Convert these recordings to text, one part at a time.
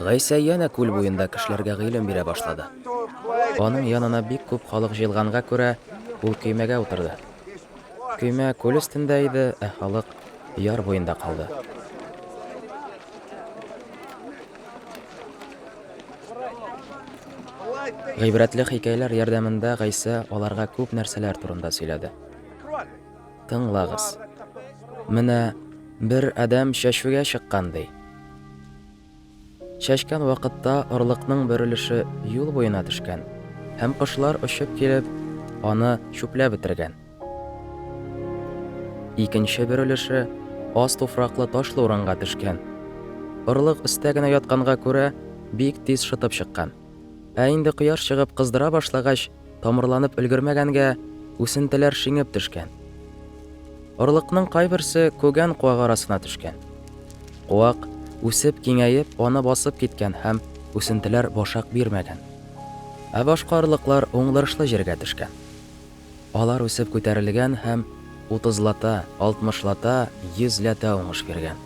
Гайсә янә күл буенда кешеләргә гыйлем бирә башлады. Аның янына бик күп халык җыелганга күрә, ул көймәгә утырды. Көймә күл өстендә иде, ә халык яр буенда калды. Гыйбрәтле хикәяләр ярдәмендә Гайсә аларга күп нәрсәләр турында сөйләде. Тыңлагыз. Менә бер адәм чәчүгә чыккан, ди. Чәчкән вакытта орлыкның бер өлеше юл буена төшкән, һәм кошлар очып килеп, аны чүпләп бетергән. Икенче бер өлеше аз туфраклы ташлы урынга төшкән. Орлык өстә генә ятканга күрә, бик тиз шытып чыккан. Ә инде кояш чыгып кыздыра башлагач, тамырланып өлгермәгәнгә, үсентеләр шиңеп төшкән. Орлыкның кайберсе күгән куагы арасына төшкән. Куак, үсеп киңәеп, аны басып киткән һәм үсентеләр башак бирмәгән. Ә башка орлыклар уңдырышлы җиргә төшкән. Алар үсеп күтәрелгән һәм утызлата, алтмышлата, йөзләтә уңыш биргән.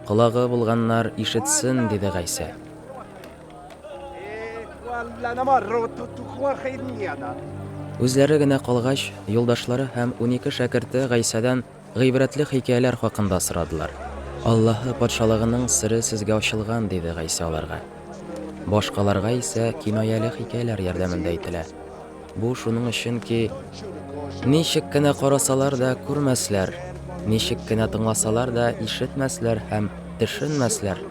Колагы булганнар ишетсен, диде Гайсә. Үзләре генә калгач, юлдашлары һәм 12 шәкерте Гайсәдән гыйбрәтле хикәяләр хакында сорадылар. Аллаһы Патшалыгының сере сезгә ачылган, диде Гайсә аларга. Башкаларга исә кинаяле хикәяләр ярдәмендә әйтелә. Бу шуның өчен ки, ничек кенә карасалар да күрмәсләр, ничек кенә тыңласалар да ишетмәсләр һәм төшенмәсләр.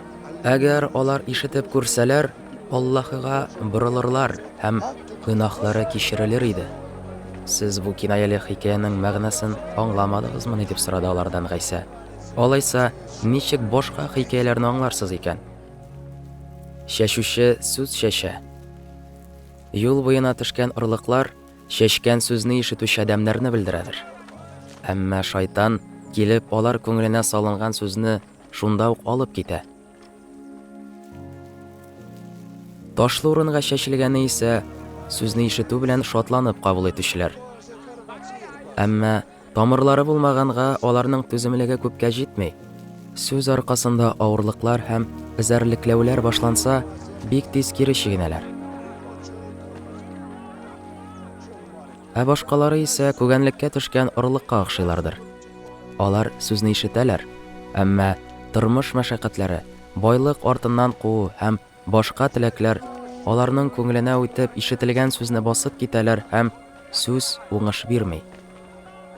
Әгәр алар ишетеп күрсәләр, Аллаһыга борылырлар һәм гөнаһлары кичерелер иде. Сез бу кинаяле хикәянең мәгънәсен аңламадыгызмыни? дип сорады алардан Гайсә. Алайса, ничек башка хикәяләрне аңларсыз икән? Чәчүче сүз чәчә. Юл буена төшкән орлыклар чәчкән сүзне ишетүче адәмнәрне белдерәдер. Әмма шайтан, килеп, алар күңеленә салынган сүзне шунда ук алып китә. Ташлы урынга чәчелгәне исә сүзне ишетү белән шатланып кабул итүчеләр. Әмма Тамырлары булмаганга, аларның түземлеге күпкә җитми. Сүз аркасында авырлыклар һәм эзәрлекләүләр башланса, бик тиз кире чигенәләр. Ә башкалары исә күгәнлеккә төшкән орлыкка охшыйлардыр. Алар сүзне ишетәләр, әмма тормыш мәшәкатьләре, байлык артыннан куу һәм Башка теләкләр аларның күңеленә үтеп, ишетелгән сүзне басып китәләр һәм сүз уңыш бирми.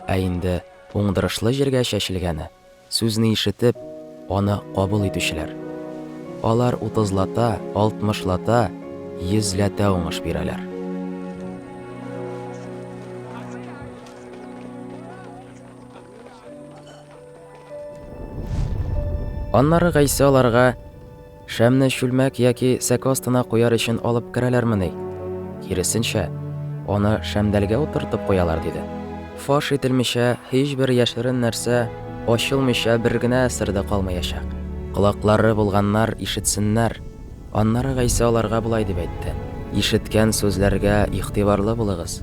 Ә инде уңдырышлы җиргә чәчелгәне, сүзне ишетеп, аны кабул итүчеләр. Алар утызлата, алтмышлата, йөзләтә уңыш бирәләр. Аннары Гайсә аларга Шәмне чүлмәк яки сәке астына куяр өчен алып керәләрмени? Киресенчә, аны шәмдәлгә утыртып куялар, диде. Фаш ителмичә һичбер яшерен нәрсә, ачылмыйча бер генә сер дә калмаячак. Колаклары булганнар ишетсеннәр. Аннары Гайсә аларга болай дип әйтте, Ишеткән сүзләргә игътибарлы булыгыз.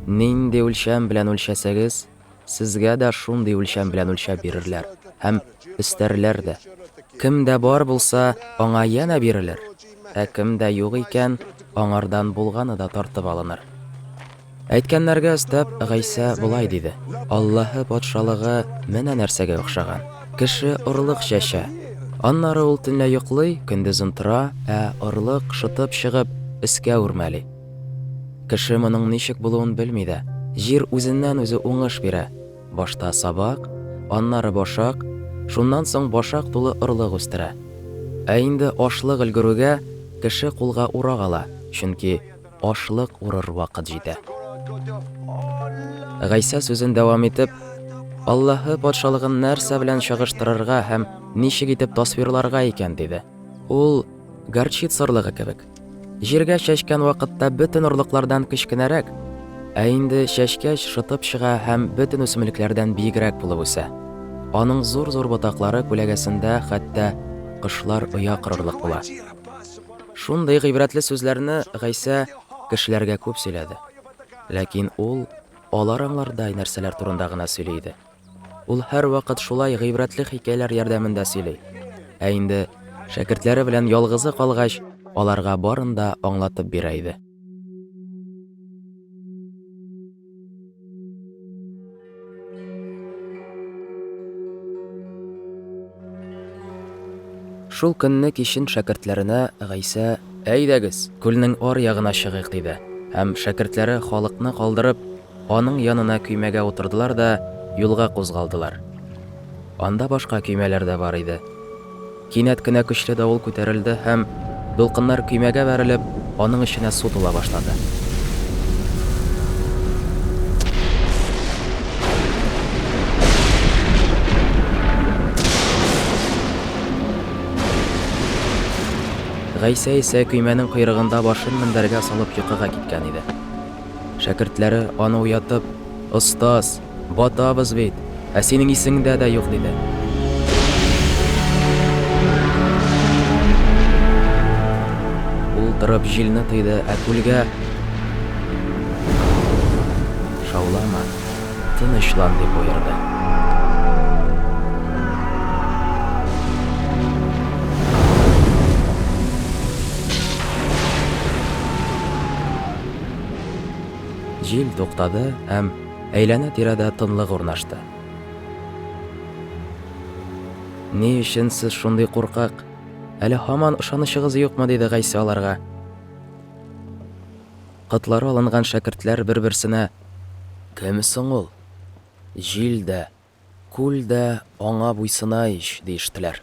Нинди үлчәм белән үлчәсәгез, Сезгә дә шундый үлчәм белән үлчәп бирерләр һәм өстәрләр дә. Кемдә бар булса, аңа янә бирелер, ә кемдә юк икән, аңардан булганы да тартып алыныр. Әйткәннәргә өстәп, Гайсә болай диде, Аллаһы Патшалыгы менә нәрсәгә охшаган. Кеше орлык чәчә. Аннары ул төнлә йоклый, көндезен тора, ә орлык, шытып чыгып, өскә үрмәли. Кеше моның ничек булуын белми дә. Җир үзеннән-үзе уңыш бирә, башта сабак, аннары башак, шуннан соң башак тулы орлык үстерә. Ә инде ашлык өлгерүгә, кеше кулга урак ала, чөнки ашлык урыр вакыт җитә. Гайсә сүзен дәвам итеп, Аллаһы Патшалыгын нәрсә белән чагыштырырга һәм ничек итеп тасвирларга икән, диде. Ул горчица орлыгы кебек. Җиргә чәчкән вакытта бөтен орлыклардан кечкенәрәк, ә инде чәчкәч шытып чыга һәм бөтен үсемлекләрдән биегрәк булып үсә. Аның зур-зур ботаклары күләгәсендә хәтта кошлар оя корырлык була. Шундый гыйбрәтле сүзләрне Гайсә кешеләргә күп сөйләде. Ләкин ул. алар аңлардай нәрсәләр турында гына сөйли иде. Ул һәрвакыт шулай гыйбрәтле хикәяләр ярдәмендә сөйли. Ә инде шәкертләре белән ялгызы калгач, аларга барын да аңлатып бирә иде. Шул көнне кичен шәкертләренә Гайсә, Әйдәгез, күлнең ар ягына чыгыйк, диде. Һәм шәкертләре халыкны калдырып, аның янына көймәгә утырдылар да юлга кузгалдылар. Анда башка көймәләр дә бар иде. Кинәт кенә көчле давыл күтәрелде һәм, дулкыннар көймәгә бәрелеп, аның эченә су тула башлады. Гайсә исә көймәнең койрыгында башын мендәргә салып йокыга киткән иде. Шәкертләре, аны уятып, Остаз, батабыз бит, ә синең исеңдә дә юк, диде. Ул торып җилне тыйды, ә күлгә, Шаулама, тынычлан, дип боерды. Җил туктады һәм әйләнә-тирәдә тынлык урнашты. Ни өчен сез шундый куркак? Әле һаман ышанычыгыз юкмы? диде Гайсә аларга. Котлары алынган шәкертләр бер-берсенә, Кем соң ул? Җил дә, күл дә аңа буйсына ич, диештеләр.